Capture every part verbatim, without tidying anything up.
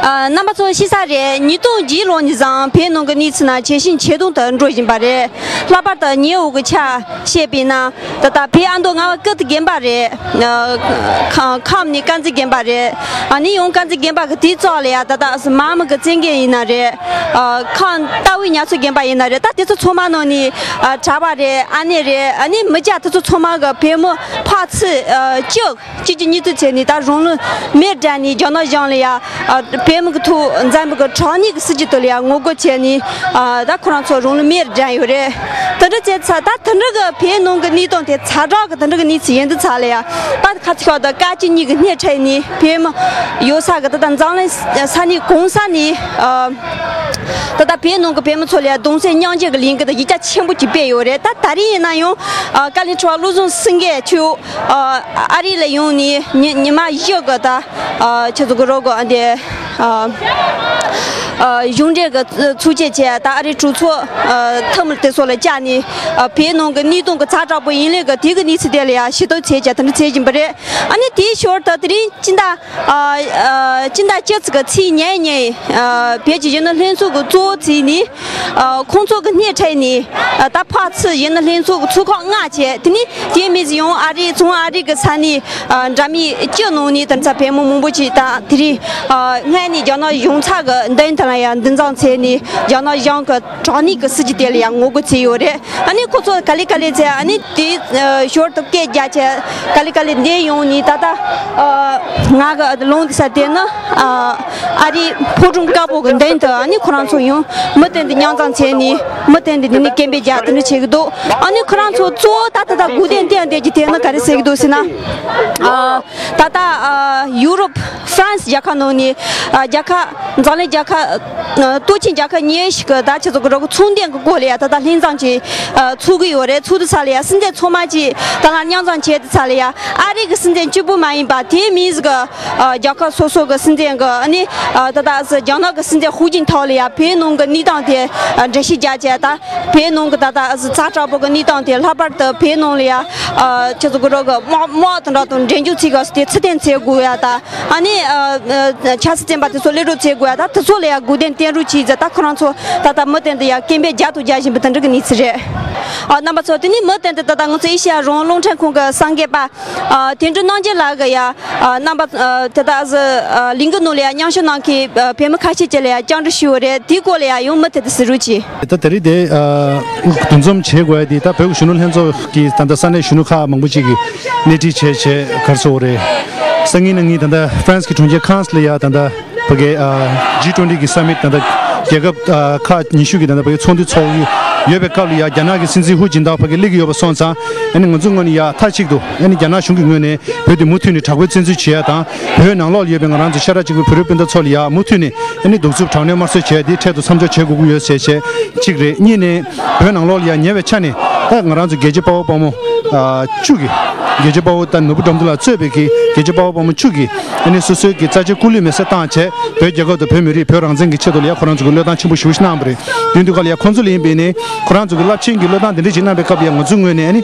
ཨ། རྣམ་པ་ཚོ་ཤེས་ས་རེད། ཉིས་སྟོང་བརྒྱད་ལོ་ནས་བཟུང་བོད་ནང་གི་གནས་ཚུལ་ནང་ཇེ་ཞན་ཇེ་སྡུག་ཏུ་འགྲོ་བཞིན་པ་རེད། ལྷག་པར་དུ་ཉེ་འོག་གི་ཆ་བཤད་པས་ན། ད་ལྟ་བོད་ཨ་མདོ་རྔ་བ་ཀིརྟི་དགོན་པ་རེད། ཨ། ཁམས་ཁམས་ནས་དཀར་མཛེས་དགོན་པ་རེད། ཨ་ནི་ཡང་དཀར་མཛེས་དགོན་པ་གི་དེའི་རྩ་ལ་ཡ་ད་ལྟ་མ་མི་གི་བཙན་རྒོད་ཡིན་ན་རེད། ཨ། ཁམས་རྟ་དབུས་ཉ་ཚོ་དགོན་པ་ཡིན་ན་རེད། ད་དེ་ཚོ་ཚང་མ་ནང་ནས། ཨ། གྲྭ་པ་རེད། ཨ་ནེ་རེད། ཨ་ནི་མི་སྐྱ་དེ་ཚོ་ཚང་མ་གི་བོད་མི་ཕར་ཚུར། ཨ། གཅིག་གཅིག་གཉིས་དུ་བྱས་ནས་ད་རང་ལུས་མེར་སྦྱར་ནས་རྒྱ་ནག་གཞུང་ལ་ཡ། ཨ། བོད་མི་གི་ཐོག་འཛམ་བུ་གི་དྲག་གནོན་གི་སྲིད་ཇུས་དེ་ལ་ཡ་ངོ་རྒོལ་བྱས་ནས། ཨ། ད་ཁོ་རང་ཚོ་རང་ལུས་མེར་སྦྱར་ཡོད་རེད། དེ་འདྲ་བྱས་ཚར། ད་དེ་འདྲ་གི་བོད་ནང་གི་གནས་སྟངས་དེ་ཛ་དྲག་གི་དེ་འདྲ་གི་གནས་ཚུལ་ཡིན་དུས་ཙང་ལ་ཡ། ད་ཁ་ཚིག་ཤོག་ད་སྐད་ཅིག་གཉིས་ཀྱི་སྣེ་ཁྲིད་ནས་བོད་མི་ཡོད་ས་གི་ད་ད་འཛམ་གླིང་ས་གནས་གང་ས་ནས། ཨ། ད་ལྟ་བོད་ནང་གི་བོད་མི་ཚོ་ལ་ཡ་གདུང་སེམས་མཉམ་སྐྱེད་ཀྱི་ལས་འགུལ་དེ་ཡིག་ཆ་ཆེན་པོ་ཅིག་སྤེལ་ཡོད་རེད། ད་ད་རེས་ཡིན་ན་ཡང་། ཨ། བཀའ་བློན་ཁྲི་པ་བློ་བཟང་སེང་གེ་མཆོག་ཨ། ཨ་རི་ལ་ཡོང་ནས་ཉི་ཉི་མ་བཞི་གི་ད། ཨ། ཁྱེད་ཚོ་གི་རོགས་གི་འདི། ཨ། ཨ། གཞུང་འབྲེལ་གི་ཚོགས་ཆེན་བྱས། ད་ཨ་རིའི་གྲོས་ཚོགས། ཨ། འཐུས་མི་དེ་ཚོ་ལ་བཅར་ནས། ཨ། བོད་ནང་གི་གནས་སྟངས་གི་ཛ་དྲག་པོ་ཡིན་ལས་གི་དེ་གི་གནས་ཚུལ་དེ་ལ་ཡ་ཞིབ་ཏུ་བྱས་བྱས་དེ་འདྲ་བྱེད་བཞིན་པ་རེད། ཨ་ནི་དེའི་ཞོར་དུ་དེ་རིང་སྤྱི་ཟླ། ཨ། ཨ། སྤྱི་ཟླ་བཅུ་ཚིགས་གི་ཚེས་ཉེར་གཉིས། ཨ། བོད་ཀྱི་གཞོན་ནུ་ལྷན་ཚོགས་ཀྱི་གཙོ་བོ་བྱས་ནས། ཨ། ཁོང་ཚོ་གི་སྣེ་ཁྲིད་ནས། ཨ། ད་ཕར་ཚུར་གཞོན་ནུ་ལྷན་ཚོགས་ཀྱི་ཚོགས་ཁག་ལྔ་བྱས། དེ་ནས་དེའི་མི་ཚོ་ཡང་ཨ་རི་བྱང་ཨ་རི་གི་ས་གནས། ཨ། འདྲ་མིན་བཅུ་ནང་ནས་དེ་ཚོ་བོད་མི་མང་པོ་ཅིག་ད་དེ་རིང་། ཨ། སྔ་ནས་རྒྱ་ནག་གཞུང་ཚབ་ཀྱི་མདུན་དེ་ལ་ཡང་འདུ་འཛོམས་བྱས་ནས་རྒྱ་ནག་གཞུང་གི་དྲག་གནོན་གྱི་སྲིད་ཇུས་དེ་ལ་ཡང་ངོ་རྒོལ་བྱས་ཡོད་རེད། ཨ་ནི་ཁོ་ཚོ་ག་ལེ་ག་ལེ་བྱས། ཨ་ནི་དེའི་ཞོར་དུ་སྐད་རྒྱག་བྱས། ག་ལེ་ག་ལེ་འདི་ཡོང་ནས་ད་ལྟ། ཨ། ང་གི་ལུང་དེ་ས་དེ་ནི། ཨ། ཨ་རིའི་ཕོ་བྲང་དཀར་པོ་གི་མདུན་དུ་ཨ་ནི་ཁོ་རང་ཚོ་ཡང་མུ་མཐུད་དུ་མཉམ་འཛོམས་བྱས་ནས་མུ་མཐུད་དུ་འདི་ནས་སྐད་འབོད་རྒྱག་དེ་འདྲ་བྱེད་ཀྱི་འདུག་ཨ་ནི་ཁོ་རང་ཚོ་གཙོ་བོ་ད་ལྟ་ད་དགོས་འདུན་བཏོན་བསྡད་རྒྱུ་དེ་ནི་ག་རེ་ཟེར་གྱི་འདུག་ཟེར་ན། ཨ། ད་ལྟ། ཨ། ཡུ་རོབ་ཧྥ་རན་སི་རྒྱལ་ཁབ་ནང་ནས། ཨ། རྒྱལ་ཁབ་འཛམ་གླིང་རྒྱལ་ཁབ། ཨ། སྟོབས་ཆེན་རྒྱལ་ཁབ་ཉེར་བཞི་གི་ད་ཁྱེད་ཚོ་གི་རོགས་ཚོང་དོན་གྱི་སྐོར་ལ་ཡ་ད་ལྟ་ལྷན་འཛོམས་ཀྱི། ཨ། ཚོགས་ཀྱི་ཡོད་རེད། ཚོགས་དུས་ས་ལ་ཡ་སྲིད་འཛིན་ཚང་མ་གྱིས་ད་ལྟ་མཉམ་འཛོམས་བྱས་དུས་ས་ལ་ཡ་ཨ་རི་གི་སྲིད་འཛིན་གཅིག་པུ་མ་ཡིན་པ་དེ་མིན་ཟིག་གི། ཨ། རྒྱལ་ཁབ་སོ་སོ་གི་སྲིད་འཛིན་གྱི། ཨ་ནི། ཨ། ད་ལྟ་རྒྱ་ནག་གི་སྲིད་འཛིན་ཧུའུ་ཅིན་ཐའོ་ལ་ཡ་བོད་ནང་གི་གནས་སྟངས་དེ། ཨ། འགྲེལ་བཤད་རྒྱག་བྱས། ད་བོད་ནང་གི་ད་ལྟ་ཛ་དྲག་པོ་གི་གནས་སྟངས་དེ། ལྷག་པར་དུ་བོད་ནང་ལ་ཡ། ཨ། ཁྱེད་ཚོ་གི་རོགས་གི་དམག་དམག་དང་འདྲ་དང་འབྲེལ་འཇུག་བྱེད་དགོས་དེ་ཚུལ་མཐུན་བྱེད་དགོས་ཡ། ད་ཨ་ནི། ཨ། ཆབ་སྲིད་བཙོན་པ་དེ་ཚོ་གློད་གྲོལ་བྱེད་དགོས་ཡ། ད་དེ་ཚོ་ལ་ཡ་དགོས་འདུན་བཏོན་རོགས་བྱས་ཟེར། ད་ཁོ་རང་ཚོ་ད་ལྟ་མུ་མཐུད་དུ་ཡ་སྐད་འབོད་རྒྱག་དང་རྒྱག་བཞིན་པ་དེ་འདྲ་གི་གནས་ཚུལ་རེད། ཨ། རྣམ་པ་ཚོ། དེ་ནས་མུ་མཐུད་དུ་ད་ལྟ་ང་ཚོ་ཨེ་ཤེ་ཡ་རང་དབང་རླུང་འཕྲིན་ཁང་གི་གསར་འགོད་པ། ཨ། དོན་གྲུབ་རྣམ་རྒྱལ་ལགས་ཀྱིས་ཡ། ཨ། རྣམ་པ། ཨ། དེ་དག་ཨ། ལས་འགུལ་ནང་ལ་ཡ་མཉམ་ཞུགས་གནང་མཁན། ཨ། བོད་མི་ཁ་ཤས་ཅིག་ལ་ཡ་བཅར་འདྲི་ཞུས་པ་རེད། དེའི་སྐོར་ལ་ཡ་ཡང་མུ་མཐུད་དུ་གསུང་རོགས་གྱིས། ད་ད་རེས་དེ། ཨ། འདུ་འཛོམས་བྱེད་དགོས་ཡ་དེ། ད་བོད་ཀྱི་གཞོན་ནུ་ལྷན་ཚོགས་ཀྱི་ད་ལྟ་ས་གནས་གཞོན་ནུ་ཁག་མང་པོ་ཅིག་གིས་སྣེ་ཁྲིད་བྱས་བྱས་ག་རེ་ཟེར་དགོས་རེད། སང་ཉིན་གནངས་ཉིན་ད་ལྟ་ཧྥ་རན་སི་གི་གྲོང་ཁྱེར་ཁཱན་སི་ལ་ཡ་ད་ལྟ་ཕ་གི། ཨ། ཇི་ཊུ་ཝེན་ཊི་གི་སམ་མིཊ་ད་ལྟ་རྒྱལ་ཁབ། ཨ། ཁག་ཉི་ཤུ་གི་ད་ལྟ་ཕ་གི་ཚོགས་འདུ་ཚོགས་ཀྱི་ཡོད་པའི་སྐབས་ལ་ཡ་རྒྱ་ནག་གི་སྲིད་འཛིན་ཧུའུ་ཅིན་ཐའོ་ཕ་གི་སླེབས་ཀྱི་ཡོད་པ་སོང་ཙང་། ཨ་ནི་ང་ཚོའི་ངོས་ནས་ཡ་མཐའ་གཅིག་ཏུ། ཨ་ནི་རྒྱ་ནག་གཞུང་གི་ངོས་ནས་བོད་དེ་མུ་མཐུད་ནས་དྲག་པོའི་བཙན་འཛུལ་བྱེད་ཡ་དང་། བོད་ནང་ལོགས་ལ་ཡོད་པའི་ང་རང་ཚོ་ཤ་ཁྲག་གཅིག་པའི་བོད་རིགས་སྤུན་ཟླ་ཚོ་ལ་ཡ་མུ་མཐུད་ནས། ཨ་ནི་གདུག་རྩུབ་དྲག་གནོན་དམར་གསོད་བྱས་དེ་འཕྲལ་དུ་མཚམས་འཇོག་བྱེད་དགོས་ཀྱི་ཡོད་ཟེར་བྱས་གཅིག་རེད། གཉིས་ནས་བོད་ནང་ལོགས་ལ་ཡང་ཉེ་བའི་ཆ་ནས་ད་ང་རང་ཚོ་རྒྱལ་གཅེས་དཔའ་བོ་དཔའ་མོ། ཨ། བཅུ་གིས། རྒྱལ་གཅེས་དཔའ་བོ་ད་ནོར་བུ་སྒྲོལ་མ་ལགས་གཙོས་པའི་གི་རྒྱལ་གཅེས་དཔའ་བོ་དཔའ་མོ་བཅུ་གིས་ཨ་ནི་སོ་སོའི་གི་རྩ་ཆེའི་སྐུ་ལུས་མེར་སྲེག་བཏང་བྱས་བོད་རྒྱལ་ཁབ་དང་བོད་མི་རིགས་བོད་རང་བཙན་གྱི་ཆེད་དུ་ལ་ཡ་ཁོ་རང་ཚོ་གི་བློས་བཏང་ཆེན་པོ་ཞེ་པོ་ཞིག་གནང་བ་རེད། དེ་དུས་སྐབས་ལ་ཡ་ཁོང་ཚོ་ལ་ཡིན་པས་ནི་ཁོ་རང་ཚོ་གི་རླབས་ཆེན་གྱི་བློས་བཏང་དེ་འདྲ་ཞིག་གནང་བའི་སྐབས་ལ་ཡ་ང་ཚོའི་ངོས་ནས་ཨ་ནི་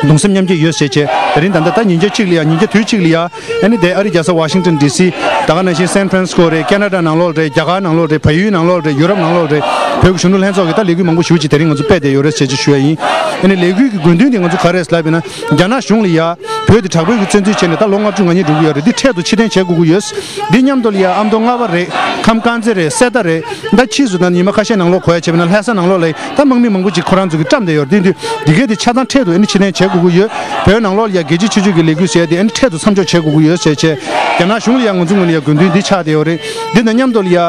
གདུང་སེམས་མཉམ་སྐྱེད་ཡོད་ཟེར་བྱས། དེ་རིང་ད་ལྟ་ད་ཉིན་རྒྱབ་གཅིག་ལ་ཡ་ཉིན་རྒྱབ་དུས་གཅིག་ལ་ཡ། ཨ་ནི་དེ་ཨ་རི་རྒྱལ་ས་ཝ་ཤིང་ཊོན་ཌི་སི། ད་ག་ནང་བཞིན་སན་ཧྥ་རན་སི་ཀོ་རེད། ཁེ་ན་ཌ་ནང་ལོགས་རེད། རྒྱ་གར་ནང་ལོགས་རེད། བལ་ཡུལ་ནང་ལོགས་རེད། ཡུ་རོབ་ནང་ལོགས་རེད། བོད་ཀྱི་གཞོན་ནུ་ལྷན་ཚོགས་ཀྱིས་ད་ལས་འགུལ་མང་པོ་ཞེ་པོ་ཅིག་དེ་རིང་ང་ཚོ་སྤེལ་བསྡད་ཡོད་རེད་ཟེར་ཅིག་ཞུ་ཡ་ཡིན། ཨ་ནི་ལས་འགུལ་གྱི་དགོས་འདུན་དེ་ང་ཚོ་ག་རེ་རེད་ལབ་ན། རྒྱ་ནག་གཞུང་ལ་ཡ་བོད་དེ་དྲག་པོའི་གི་བཙན་འཛུལ་བྱས་ནས་ད་ལོ་ལྔ་བཅུ་ང་གཉིས་འགྲོ་གི་ཡོད་རེད། འདི་འཕྲལ་དུ་ཕྱིར་འཐེན་བྱེད་དགོས་ཀྱི་ཡོད། འདི་མཉམ་དུ་ལ་ཡ་ཨ་མདོ་རྔ་བ་རེད། ཁམས་དཀར་མཛེས་རེད། གསེར་རྟ་རེད། ད་ཕྱིས་སུ་ད་ཉི་མ་ཁ་ཤས་ནང་ལོགས་གོ་ཡ་བྱས་པ་ན་ལྷ་ས་ནང་ལོགས་ལ་ད་དམག་མི་མང་པོ་ཅིག་ཁོ་རང་ཚོ་གིས་བཀྲམ་བསྡད་ཡོད་རེད། དེ་དུས་འདི་གའི་དེ་ཆ་ཚང་འཕྲལ་དུ་ཨ་ནི་ཕྱིར་འཐེན་བྱེད་དགོས་ཀྱི་ཡོད། བོད་ནང་ལོགས་ལ་ཡ་རྒྱལ་གཅེས་ཆེ་ཤོས་ཀྱི་ལས་འགུལ་ཟེར་དེ་ཨ་ནི་འཕྲལ་དུ་མཚམས་འཇོག་བྱེད་དགོས་ཀྱི་ཡོད་ཟེར་བྱས། རྒྱ་ནག་གཞུང་ལ་ཡ་ང་ཚོའི་ངོས་ནས་ཡ་དགོས་འདུན་འདི་ཆགས་བསྡད་ཡོད་རེད། འདི་དང་མཉམ་དུ་ལ་ཡ་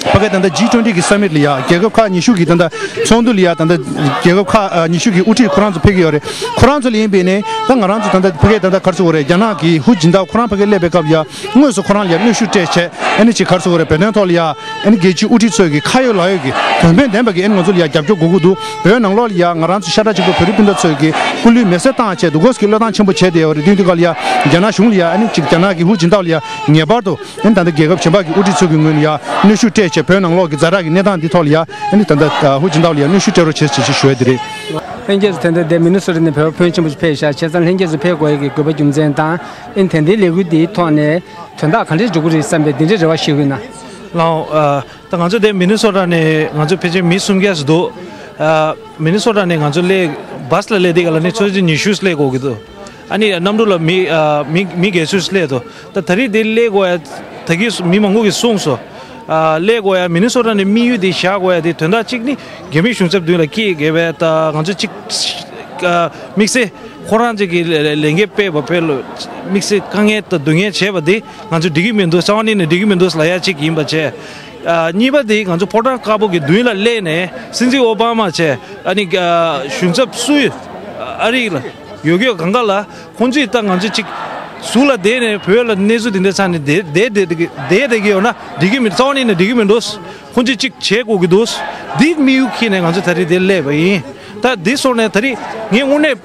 ཕ་གི་ད་ལྟ་ཇི་ཊུ་ཝེན་ཊི་གི་སམ་མིཊ་ལ་ཡ་རྒྱལ་ཁབ་ཁག་ཉི་ཤུ་གི་ད་ལྟ་ཚོགས་འདུ་ལ་ཡ་ད་ལྟ་རྒྱལ་ཁབ་ཁག་ཉི་ཤུ་གི་དབུ་ཁྲིད་ཁོ་རང་ཚོ་ཕེབས་ཀྱི་ཡོད་རེད། ཁོ་རང་ཚོ་ལ་ཡིན་པས་ནས་ད་ང་རང་ཚོ་ད་ལྟ་ཕ་གི་ད་ལྟ་ག་རེ་ཟེར་དགོས་རེད། རྒྱ་ནག་གི་ཧུའུ་ཅིན་ཐའོ་ཁོ་རང་ཕ་གི་སླེབས་པའི་སྐབས་ལ་ཡ་དངོས་སུ་ཁོ་རང་ལ་ཡ་གནོན་ཤུགས་སྤྲད་བྱས་ཨ་ནི་ཅིག་ག་རེ་ཟེར་དགོས་རེད། བོད་དོན་ཐོག་ལ་ཡ། ཨ་ནི་རྒྱལ་སྤྱིའི་དབུ་ཁྲིད་ཚོས་ཀྱི་ཁ་ཡོད་ལག་ཡོད་ཀྱི་དོན་ཕན་ལྡན་པ་གི་ཨ་ནི་ང་ཚོ་ལ་ཡ་རྒྱབ་སྐྱོར་དགོས་ཀྱི་འདུག་བོད་ནང་ལོགས་ལ་ཡ་ང་རང་ཚོ་ཤ་ཁྲག་གཅིག་པ་བོད་རིགས་སྤུན་ཟླ་ཚོས་ཀྱི་སྐུ་ལུས་མེར་སྲེག་བཏང་བྱས་འདུག་གོ་ཀྱི་བློས་བཏང་ཆེན་པོ་བྱས་བསྡད་ཡོད་རེད། དེ་དུས་སྐབས་ལ་ཡ་རྒྱ་ནག་གཞུང་ལ་ཡ་ཨ་ནི་ཅིག་རྒྱ་ནག་གི་ཧུའུ་ཅིན་ཐའོ་ལ་ཡ་ངེས་པར་དུ་ཨ་ནི་ད་ལྟ་རྒྱལ་ཁབ་གཞན་པ་གི་དབུ་ཁྲིད་ཚོས་ཀྱི་ངོས་ནས་ཡ་གནོན་ཤུགས་སྤྲད་བྱས་བོད་ནང་ལོགས་ཀྱི་ཛ་དྲག་གི་གནས་སྟངས་འདི་ཐོག་ལ་ཡ་ཨ་ནི་ད་ལྟ་ཧུའུ་ཅིན་ཐའོ་ལ་ཡ་གནོན་ཤུགས་སྤྲད་རོགས་བྱེད་ཟེར་ཅིག་ཞུ་ཡ་དེ་རེད། ལྷན་རྒྱས་ཚོ་ད་ལྟ་འདིར་མི་ནི་སོ་ཊ་ནས་བོད་པ་ཕོན་ཆེན་པོ་ཞིག་ཕེབས་ཤག་བྱས་ཙང་ལྷན་རྒྱས་ཚོ་ཕེབས་དགོས་ཡ་གི་དགོས་པ་རྒྱུ་མཚན་དང་ཨ་ནི་དེ་འདྲའི་ལས་འགུལ་འདིའི་ཐོག་ནས་དོན་དག་ག་འདྲས་འགྲོ་གི་རེད་བསམ་པའི་འདི་འདྲའི་རེ་བ་ཞིག་ཡོད་ན། ལའོ། ཨ། ད་ང་ཚོ་དེ་མི་ནི་སོ་ཊ་ནས་ང་ཚོ་ཕལ་ཆེར་མི་སུམ་བརྒྱ་ཙམ་འདུག་ཨ། མི་ནི་སོ་ཊ་ནས་ང་ཚོ་སླེབས། བྷ་སི་ལ་སླེབས་དུས་སྒང་ལ་ནི་ཆུ་ཚོད་ཉི་ཤུ་སླེབས་དགོས་ཀྱི་འདུག་ཨ་ནི་གནམ་གྲུ་ལ་མི་ཨ། མི་མི་བརྒྱད་ཅུ་སླེབས་འདུག་ད་ད་རེས་དེ་སླེབས་དགོས་ཡ། ད་གིན་མི་མང་པོ་གིས་གསུངས་སོང་། ཨ། སླེབས་དགོས་ཡ། མི་ནི་སོ་ཊ་ནས་དམིགས་ཡུལ་དེ་བཞག་དགོས་ཡ་དེ་དོན་དག་གཅིག་ནི་རྒྱ་མི་གཞུང་ཚབ་མདུན་ལ་སྐྱེལ་དགོས་པས། ད་ང་ཚོ་གཅིག་ཨ། དམིགས་བསལ་ཁོ་རང་ཅིག་གིས་ལས་ལས་འགན་སྤེལ་བ་བོད་ལ་དམིགས་བསལ་དཀའ་ངལ་དང་སྡུག་བསྔལ་བྱས་པ་དེ་ང་ཚོ་འགྲིག་གི་མི་འདུག་རྩ་བ་ཉིད་ནས་འགྲིག་གི་མི་འདུག་ལབ་ཡ་གཅིག་ཡིན་པ་བྱས། ཨ། གཉིས་པ་དེ་ང་ཚོ་ཕོ་བྲང་དཀར་པོ་གི་མདུན་ལ་སླེབས་ནས་སྲིད་འཛིན་ཨོ་བྷ་མ་བྱས། ཨ་ནི་ཨ། གཞུང་ཚབ་སུ་ཨ་རི་ལ་ཡོད་ཡོད་གང་ག་ལ། ཁོང་ཚོས་ད་ང་ཚོ་གཅིག་ཟུར་ལ་བསྡད་ནས་བོད་ལ་གནས་ཚུལ་དེ་འདྲ་ཚར་ནས་བསྡད་བསྡད་བསྡད་བསྡད་བསྡད་ཀྱི་ཡོད་ན་འགྲིག་གི་མི། རྩ་བ་ཉིད་ནས་འགྲིག་གི་མི་འདུག་ཁོང་ཚོས་གཅིག་བྱེད་དགོས་ཀྱི་འདུག་འདི་དམིགས་ཡུལ་འཁྱེར་ནས་ང་ཚོ་ད་རེས་འདིར་སླེབས་པ་ཡིན། ད་འདི་སོང་ནས་ད་རེས་ངས་དངོས་གནས་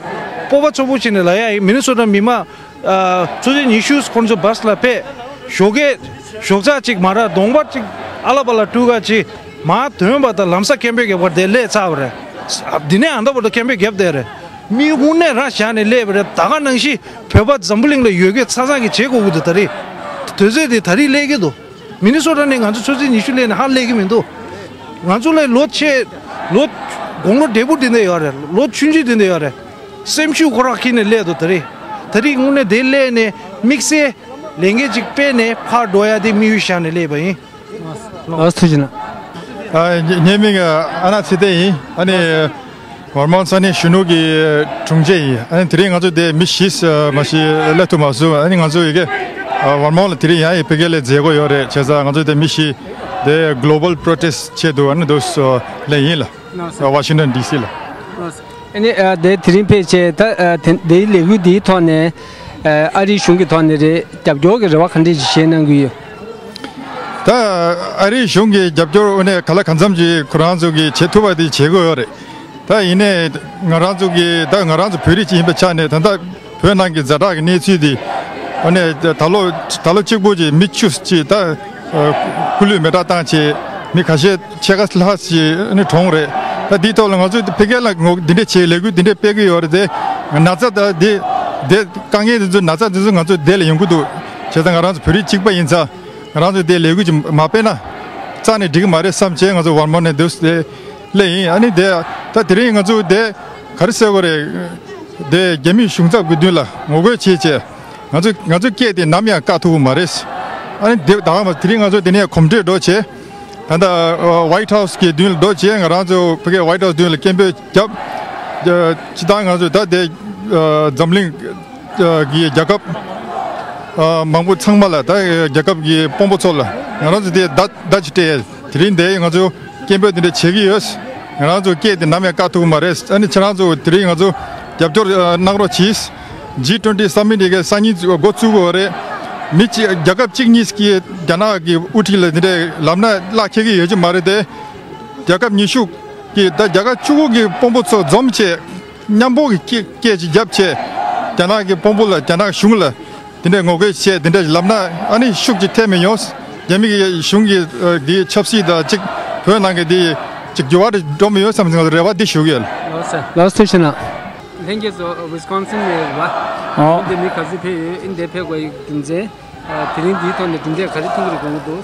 སྤོབས་པ་ཚོགས་པོ་བྱས་ནས་ལབ་ཡ་ཡིན། མི་ནི་སོ་ཊ་མི་མང་ཨ། ཆུ་ཚོད་ཉི་ཤུ་ཁོང་ཚོ་བྷ་སི་ལ་ཕེབས། ཞོགས་ཀས་ཞོགས་ཇ་གཅིག་མ་རག་གདོང་པ་གཅིག་ཨ་ལ་པ་ལ་སྤྲུག་ག་གཅིག་མར་ཐོན་པ་དང་ལམ་སང་ཀེམ་པེ་རྒྱབ་ཁར་དེ་སླེབས་ཚར་བ་རེད། འདི་ནས་ཨ་མདོ་བར་དུ་ཀེམ་པེ་རྒྱབ་བསྡད་རེད། མི་དངོས་གནས་རང་བཞག་ནས་སླེབས་པ་རེད། ད་ག་ནང་བཞིན་བོད་པ་འཛམ་བུ་གླིང་ལ་ཡོད་མཁན་ཆ་ཚང་གིས་བྱེད་དགོས་ཀྱི་འདུག་ད་རེས་དུས་ཚོད་དེ་ད་རེས་སླེབས་ཀྱི་འདུག་མི་ནི་སོ་ཊ་ནས་ང་ཚོ་ཆུ་ཚོད་ཉི་ཤུ་སླེབས་ནས་ཧ་སླེབས་ཀྱི་མི་འདུག་ང་ཚོ་ལ་ལོ་ཆེ་ལོ་དགུང་ལོ་བགྲེས་པོ་དེ་འདྲ་ཡོད་རེད། ལོ་ཆུང་ཆུང་དེ་འདྲ་ཡོད་རེད། སེམས་ཤུགས་ཁོ་རང་འཁྱེར་ནས་སླེབས་འདུག་ད་རེས་ད་རེས་དངོས་གནས་དེ་སླེབས་ནས་དམིགས་བསལ་ལས་འགན་ཅིག་སྤེལ་ནས་ཕར་འགྲོ་ཡ་དེ་དམིགས་ཡུལ་བཞག་ནས་སླེབས་པ་ཡིན། ལགས་སོ། ཐུགས་རྗེ་གནང་། ཨ། ངའི་ངའི་མིང་ཨ་ནག་ཚེ་བརྟན་ཡིན། ཨ་ནི་ཝར་མ་ས་གནས་གཞོན་ནུ་གི་དྲུང་ཆེ་ཡིན། ཨ་ནི་དེ་རིང་ང་ཚོ་དེ་མི་བཞི་མ་ཞིག་སླེབས་ཐུབ་མ་སོང་། ཨ་ནི་ང་ཚོ་ཡི་གེ་ཝར་མ་ལ་དེ་རིང་ཡང་ཡི་ཕ་གི་ལ་མཛད་སྒོ་ཡོད་རེད། བྱས་ཙང་ང་ཚོ་དེ་མི་བཞི་དེ་གློ་བལ་པྲོ་ཊེ་སི་ཆེད་དུ་ཨ་ནི་འདུག་སེ་སླེབས་ཡིན་ལ། ལགས་སོ། ཝ་ཤིང་ཊོན་ཌི་སི་ལ། ལགས་སོ། ཨ་ནི་ཨ། དེ་དེ་རིང་ཕེབས་བྱས་ད་ཨ། དེ་དེའི་ལས་འགུལ་འདིའི་ཐོག་ནས་ཨ། ཨ་རིའི་གཞུང་གི་ཐོག་ནས་རེད། རྒྱབ་སྐྱོར་གྱི་རེ་བ་ག་འདྲས་ཞིག་བཞེས་གནང་གི་ཡོད། ད་ཨ་རིའི་གཞུང་གི་རྒྱབ་སྐྱོར་དངོས་གནས་ག་ལ་གང་འཚམ་ཅིག་ཁོ་རང་ཚོ་གིས་བྱེད་ཐུབ་པ་དེ་བྱེད་དགོས་ཡོད་རེད། ད་ཡིན་ནའི་ང་རང་ཚོ་གི་ད་ང་རང་ཚོ་བོད་རིགས་ཅིག་ཡིན་པའི་ཆ་ནས་ད་ལྟ་བོད་ནང་གི་ཛ་དྲག་གི་གནས་ཚུལ་དེ་དངོས་གནས་ད་ལོ་ད་ལོ་གཅིག་པོ་ཅིག་མི་བཅུ་ཅིག་ད་སྐུ་ལུས་མེ་སྲེག་བཏང་བྱས་མི་ཁ་ཤས་ཕྱེད་ཀ་ལྷག་ཅིག་ནི་གྲོངས་རེད། ད་འདིའི་ཐོག་ལ་ང་ཚོས་ཕ་གི་ལ་ངོ་འདི་འདྲས་བྱས་ལས་འགུལ་འདི་འདྲས་སྤེལ་གི་ཡོད་རེད་དེ། ན་ཚ་ད་འདི་འདི་དཀའ་ངལ་འདི་ཚོ་ན་ཚ་འདི་ཚོ་ང་ཚོ་བདེ་ལ་ཡོང་གི་འདུག་བྱས་ཙང་ང་རང་ཚོ་བོད་རིགས་གཅིག་པ་ཡིན་ཙང་ང་རང་ཚོས་དེ་ལས་འགུལ་ཅིག་མ་སྤེལ་ན་རྩ་ནས་འགྲིག་གི་མ་རེད་བསམ་བྱས་ང་ཚོ་ཝར་མ་ལ་ནས་འདུག་སེ་སླེབས་ཡིན། ཨ་ནི་དེ་ད་དེ་རིང་ང་ཚོ་དེ་ག་རེ་ཟེར་དགོས་རེད། དེ་རྒྱ་མིའི་གཞུང་ཚབ་ཀྱི་མདུན་ལ་ངོ་རྒོལ་བྱས་བྱས། ང་ཚོ་ང་ཚོའི་སྐད་དེ་ནམ་ཡང་བཀག་ཐུབ་ཀྱི་མ་རེད། ཨ་ནི་དེ་ད་ག་མ་དེ་རིང་ང་ཚོ་དེ་ནས་གོམ་བགྲོད་འགྲོ་བྱས། ད་ལྟ་ཝའིཊ་ཧའུ་སི་གི་མདུན་ལ་འགྲོ་བྱས་ང་རང་ཚོ་ཕ་གི་ཝའིཊ་ཧའུ་སི་མདུན་ལ་སྐད་འབོད་བརྒྱབ། སྤྱིར་བཏང་ང་ཚོ་ད་དེ་འཛམ་གླིང་གི་རྒྱལ་ཁབ་མང་པོ་ཚང་མ་ལ་ད་རྒྱལ་ཁབ་ཀྱི་དཔོན་པོ་ཚོ་ལ་ང་རང་ཚོ་དེ་བརྡ་བརྡ་ཅིག་སྤྲད་ཡས་དེ་རིང་དེ་ང་ཚོ་སྐད་འབོད་དེ་འདྲ་བྱེད་ཀྱི་ཡོད། ང་རང་ཚོ་སྐད་དེ་ནམ་ཡང་བཀག་ཐུབ་ཀྱི་མ་རེད། ཨ་ནི་ཁྱེད་རང་ཚོ་དེ་རིང་ང་ཚོ་རྒྱབ་སྐྱོར་གནང་རོགས་གྱིས། ཇི་ཊུ་ཝེན་ཊི་སམ་མིཊ་ཡི་གེ་སང་ཉིན་འགོ་ཚུགས་ཀྱི་ཡོད་རེད། མི་གཅིག་རྒྱལ་ཁབ་གཅིག་གཉིས་ཀྱིས་རྒྱ་ནག་གི་དབུ་ཁྲིད་ལ་དེ་འདྲའི་ལམ་སྣ་གླ་འཁེལ་གྱི་ཡོད་ཀྱི་མ་རེད་དེ། རྒྱལ་ཁབ་ཉི་ཤུ་གི་ད་རྒྱལ་ཁབ་བཅུ་དགུ་གི་དཔོན་པོ་ཚོ་འཛོམས་བྱས་མཉམ་པོ་གི་སྐད་སྐད་ཅིག་བརྒྱབ་བྱས་རྒྱ་ནག་གི་དཔོན་པོ་ལ་རྒྱ་ནག་གཞུང་ལ་དེ་འདྲའི་ངོ་རྒོལ་བྱས་དེ་འདྲའི་ལམ་སྣ་ཨ་ནི་ཤུགས་ཀྱིས་ཐེབས་མི་ཡོང་། རྒྱ་མི་གི་གཞུང་གི་འདིའི་ཆབ་སྲིད་དང་གཅིག་བོད་ནང་གི་འདི་གཅིག་འགྱུར་བ་འགྲོ་མི་ཡོང་བསམ་ང་ཚོ་རེ་བ་འདི་ཞུ་གི་ཡོད། ལགས་སོ། ལགས་སོ། ཐུགས་རྗེ་གནང་། ལྷན་རྒྱས་ཚོ་ཝི་སི་ཀོན་སིན་ནས་རེད་བ། ཨོ། འདི་མི་ག་ཚོད་ཕེབས་ཡོད། འདི་ཕེབས་དགོས་ཡི་རྒྱུ་མཚན། དེ་རིང་འདིའི་ཐོག་ནས་གྲུབ་འབྲས་ག་རེ་ཐོན་གྱི་རེད་དགོངས་ཀྱི་འདུག་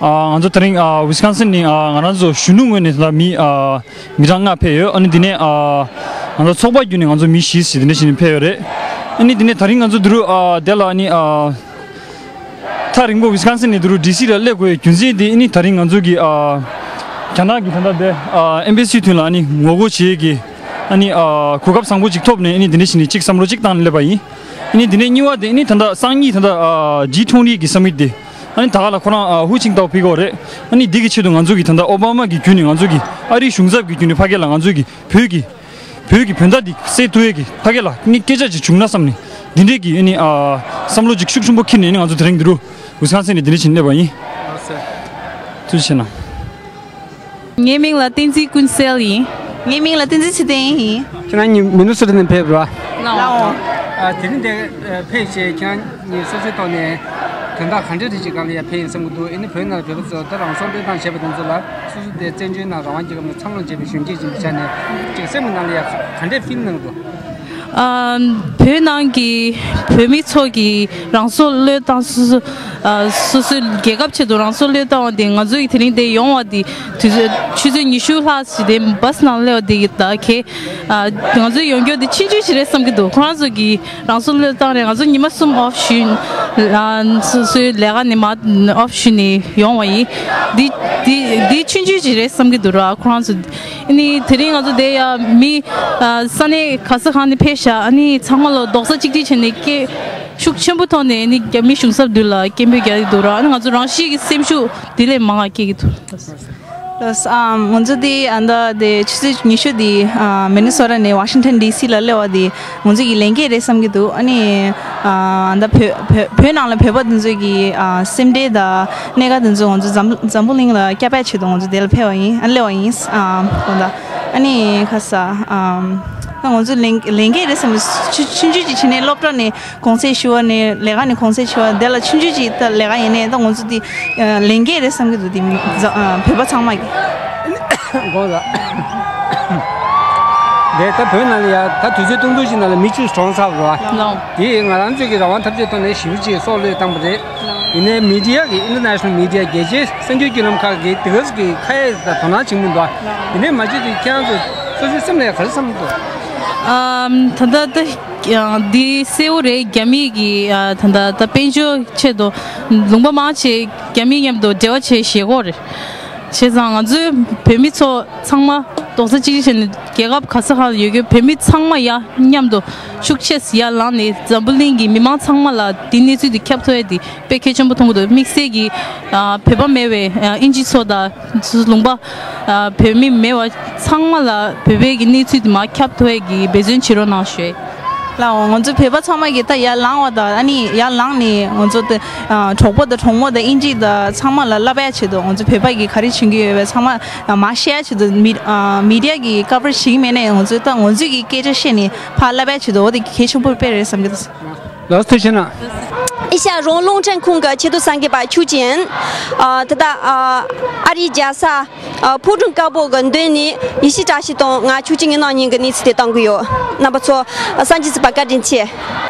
ཨ། ང་ཚོ་དེ་རིང་ཨ། ཝི་སི་ཀོན་སིན་ནས་ཨ། ང་རང་ཚོ་གཞོན་ནུ་ངོས་ནས་ད་མི་ཨ། མི་གྲངས་ལྔ་ཕེབས་ཡོད། ཨ་ནི་འདི་ནས་ཨ། ང་ཚོ་ཚོགས་པ་བརྒྱུད་ནས་ང་ཚོ་མི་བཞི་ཞིག་འདི་འདྲ་ཞིག་ནས་ཕེབས་ཡོད་རེད། ཨ་ནི་འདི་ནས་ད་རིང་ང་ཚོ་འདི་རུ་ཨ། དེ་ལ་ཨ་ནི་ཨ། ཐག་རིང་པོ་ཝི་སི་ཀོན་སིན་ནས་འདི་རུ་ཌི་སི་ལ་སླེབས་དགོས་ཡའི་རྒྱུ་མཚན་དེ་ཨ་ནི་ད་རིང་ང་ཚོ་གི་ཨ། རྒྱ་ནག་གི་ད་ལྟ་དེ་ཨ། ཨེམ་བྷེ་སི་མདུན་ལ་ཨ་ནི་ངོ་རྒོལ་བྱེད་ཀྱི་ཨ་ནི་ཨ། གོ་སྐབས་བཟང་པོ་ཅིག་ཐོབ་ནས་ཨ་ནི་འདི་འདྲ་ཞིག་ནས་ཅིག་བསམ་བློ་ཅིག་བཏང་ནས་སླེབས་པ་ཡིན། ཨ་ནི་འདི་ནས་གཉིས་པ་དེ་ཨ་ནི་ད་ལྟ་སང་ཉིན་ད་ལྟ་ཨ། ཇི་ཊུ་ཝེན་ཊི་གི་སམ་མིཊ་དེ་ཨ་ནི་ད་ག་ལ་ཁོ་རང་ཨ། ཧུའུ་ཅིན་ཏའོ་ཕེབས་ཀྱི་ཡོད་རེད། ཨ་ནི་འདི་གི་ཆེད་དུ་ང་ཚོ་གི་ད་ལྟ་ཨོ་བྷ་མ་གི་བརྒྱུད་ནས་ང་ཚོ་གི་ཨ་རིའི་གཞུང་ཚབ་ཀྱི་བརྒྱུད་ནས་ཕ་གི་ལ་ང་ཚོ་གི་བོད་ཀྱི་བོད་ཀྱི་བོད་ཟླ་འདི་གསལ་ཐུབ་ཡས་ཀྱི་ཕ་གི་ལ་ནི་སྐད་ཆ་ཅིག་བྱུང་ན་བསམ་ནས་འདི་འདྲས་ཀྱི་ཨ་ནི་ཨ། བསམ་བློ་ཅིག་ཤུགས་ཆེན་པོ་འཁྱེར་ནས་ཨ་ནི་ང་ཚོ་དེ་རིང་འདི་རུ་ཝི་སི་ཀོན་སིན་ནས་འདི་འདྲས་ཕྱིན་སླེབས་པ་ཡིན། ཐུགས་རྗེ་ཆེ་གནང་། ངའི་མིང་ལ་བསྟན་འཛིན་ཀུན་གསལ་ཡིན། ངའི་མིང་ལ་བསྟན་འཛིན་ཚེ་བརྟན་ཡིན། ཁྱེད་རང་གཉིས་མི་ནི་སོ་ཊ་ནས་ཕེབས་རེད་བ། ལའོ། ཨ། དེ་རིང་འདིར་ཕེབས་བྱས་ཁྱེད་རང་གཉིས་སོ་སོའི་ཐོག་ནས་དོན་དག་ག་འདྲ་རེ་ཅིག་སྒང་ལ་ཡར་ཕེབས་ཡིན་བསམ་གྱི་འདུག་ཨ་ནི་བོད་ནང་བོད་པ་ཚོ་ད་རང་སྲོག་བློས་བཏང་བྱས་པ་དེ་ཚོ་ལ་སོ་སོ་དེ་བཙན་བྱོལ་ནང་རང་དབང་རྒྱལ་ཁབ་ནང་འཚར་ལོངས་བྱས་པའི་གཞོན་སྐྱེས་ཅིག་ཡིན་པའི་ཆ་ནས་ཅིག་སེམས་ཀྱི་ནང་ལ་ཡར་ག་འདྲས་ཕིལ་གནང་གི་འདུག་ཨ། བོད་ བོད་ནང་གི་བོད་མི་ཚོ་གི་རང་སྲོག་བློས་བཏང་། སོ་སོ་ཨ་སོ་སོའི་རྒྱལ་ཁབ་ཆེད་དུ་རང་སྲོག་བློས་བཏང་བ་དེ། ང་ཚོ་ཡི་དེ་རིང་འདིར་ཡོང་བ་དེ་དུས་ཚོད་ཆུ་ཚོད་ཉི་ཤུ་ལྷག་ཞིག་དེ་བྷ་སི་ནང་སླེབས་པ་དེ་ད་གས། ཨ་ང་ཚོ་ཡོང་རྒྱུ་དེ་ཆུང་ཆུང་ཞིག་རེད་བསམ་གྱི་འདུག་ཁོ་རང་ཚོ་གི་རང་སྲོག་བློས་བཏང་རེད། ང་ཚོ་ཉི་མ་གསུམ་ཨོཕ་ཞུས། ཨ་སོ་སོའི་ལས་ཀ་ནས་མར་ཨོཕ་ཞུས་ནས་ཡོང་བ་ཡིན། འདི་འདི་འདི་ཆུང་ཆུང་ཞིག་རེད་བསམ་གྱི་འདུག་ར། ཁོ་རང་ཚོ་ཨ་ནི་དེ་རིང་ང་ཚོ་དེ་ཡ་མི་ཨ་ས་གནས་ག་ས་གང་ནས་ཕེབས་ཤག་ཨ་ནི་ཚང་མ་ལ་རྡོག་རྩ་གཅིག་སྒྲིལ་བྱས་ནས་སྐད་ཤུགས་ཆེན་པོ་ཐོག་ནས་ཨ་ནི་རྒྱ་མི་གཞུང་ཚབ་མདུན་ལ་སྐད་འབོད་རྒྱག་གི་འདུག་ར། ཨ་ནི་ང་ཚོ་རང་བཞིན་གྱི་སེམས་ཤུགས་དེ་ལས་མང་བ་སྐྱེ་གི་འདུག་ལགས་སོ། ཨམ་ང་ཚོ་འདི་ཨ་ད་དེ་ཆུ་ཚོད་ཉི་ཤུ་འདི་ཨ་མི་ནི་སོ་ཊ་ནས་ཝ་ཤིང་ཊོན་ཌི་སི་ལ་སླེབས་པ་འདི་ང་ཚོ་གི་ལས་འགན་རེད་བསམ་གྱི་འདུག་ཨ་ནི་ཨ་ད་བོད་བོད་བོད་ནང་ལ་བོད་པ་འདི་ཚོ་གི་ཨ་སེམས་ཁྲལ་དང་གནད་འགག་འདི་ཚོ་ང་ཚོ་འཛམ་འཛམ་བུ་གླིང་ལ་བསྐྱར་ཕབ་ཆེད་དུ་ང་ཚོ་འདི་ལ་ཕེབས་པ་ཡིན། ཨ་སླེབས་པ་ཡིན། ཨ་དགོངས་དག་ཨ་ནི་ཁ་ས་ཨམ་ད་ང་ཚོ་ལས་ལས་འགན་རེད་བསམ་གྱི་ཆུ་ཆུང་ཆུང་ཅིག་བྱས་ནས་སློབ་གྲྭ་ནས་གུང་སེང་ཞུ་བ་ནས་ལས་ཀ་ནས་གུང་སེང་ཞུ་བ་དེ་ལ་ཆུང་ཆུང་ཅིག་ད་ལས་ཀ་ཡིན་ནའི་ད་ང་ཚོ་འདི་ལས་འགན་རེད་བསམ་གྱི་འདུག་འདི་མི་ཨ་བོད་པ་ཚང་མ་གི་དགོངས་དག་དེ་ད་བོད་ནང་ལ་ཡ་ད་དུས་ཚོད་ཏུང་ཏུང་ཞིག་ནང་ལ་མི་བཅུ་གྲོངས་ཚར་བ་རེད་བ། ལགས། དེ་ང་རང་ཚོས་ཀྱི་རང་དབང་འཐབ་རྩོད་ཐོག་ནས་ཞེ་པོ་ཅིག་སྲོག་བློས་བཏང་བ་རེད། ཡིན་ནའི་མི་ཌི་ཡ་གི་ཨིན་ཊར་ནེ་ཤ་ནལ་མི་ཌི་ཡ་རྒྱལ་སྤྱིའི་གསར་འགྱུར་བརྒྱུད་ལམ་ཁག་གིས་དེ་ག་ཚོད་ཀྱི་ཁ་ཡ་དང་དོ་སྣང་བྱེད་མི་འདུག་ཡིན་ནའི་མ་བྱེད་དུས་ཁྱེད་རང་ཚོ་སོ་སོའི་སེམས་ལ་ག་རེ་བསམ་གྱི་འདུག་ཨམ་ད་ལྟ་ད་འདི་གསལ་བོ་རེད། རྒྱ་མི་གི་ཨ་ད་ལྟ་ད་དཔལ་འབྱོར་ཆེད་དུ་ལུང་པ་མང་ཆེ་རྒྱ་མི་མཉམ་དུ་འབྲེལ་བ་བྱེད་ཞེད་སྐོར་རེད། བྱས་ཙང་ང་ཚོའི་བོད་མི་ཚོ་ཚང་མ་རྡོག་རྩ་གཅིག་སྒྲིལ་བྱས་ནས་རྒྱལ་ཁབ་ག་ས་ག་ལ་ཡོད་རྒྱུ་བོད་མི་ཚང་མ་ཡར་མཉམ་དུ་ཤུགས་ཆེ་ཡར་ལངས་ནས་འཛམ་བུ་གླིང་གི་མི་མང་ཚང་མ་ལ་འདི་གནས་ཚུལ་འདི་ཁྱབ་ཐུབ་ཡ་འདི་དཔེ་གལ་ཆེན་པོ་མཐོང་གི་འདུག་དམིགས་བསལ་གྱི་ཨ་བོད་པ་མེད་པའི་ཨ་དབྱིན་ཇི་ཚོ་དང་ལུང་པ་ཨ་བོད་མི་མེད་པ་ཚང་མ་ལ་བོད་པའི་གི་གནས་ཚུལ་འདི་མར་ཁྱབ་ཐུབ་ཡ་གི་འབད་བརྩོན་བྱེད་རོགས་གནང་ཞུ། ལགས་འོང་། ང་ཚོ་བོད་པ་ཚང་མ་གིས་ད་ཡར་ལངས་པ་དང་ཨ་ནི་ཡར་ལངས་ནས་ང་ཚོ་དེ་ཨ་གྲོགས་པོ་དང་གྲོགས་མོ་དང་དབྱིན་ཇི་དང་ཚང་མ་ལ་བསླབ་ཡ་ཆེད་དུ་ང་ཚོ་བོད་པ་གིས་ག་རེ་བྱེད་ཀྱི་ཡོད་པའི་ཚང་མ་མར་བཤད་ཡ་ཆེད་དུ་མི་ཨ་མི་ཌི་ཡ་གིས་ཀ་བར་བྱེད་ཀྱི་མེད་ནའི་ང་ཚོས་ད་ང་ཚོས་ཀྱི་སྐད་ཆ་བཤད་ནས་ཕར་བསླབ་ཡ་ཆེད་དུ་འོ་དེ་གལ་ཆེན་པོ་དཔེ་རེད་བསམ་གྱི་འདུག་ལགས་སོ། ཐུགས་རྗེ་གནང་། ཨེ་ཤ་ཡ་རང་དབང་རླུང་འཕྲིན་ཁང་གི་ཆེད་དུ་གསར་འགོད་པ་ཆོས་ཅན། ཨ་ད་ལྟ་ཨ་ཨ་རིའི་རྒྱལ་ས་ཨ་ཕོ་བྲང་དཀར་པོ་གི་མདུན་ནས་ཡེ་ཤེས་བཀྲ་ཤིས་དང་ང་ཆོས་ཅན་གཉིས་ནང་ཉིན་གྱི་གནས་ཚུལ་དེ་བཏང་གི་ཡོད། རྣམ་པ་ཚོ་གསན་རྒྱུ་ཚོད་པ་བཀའ་དྲིན་ཆེ།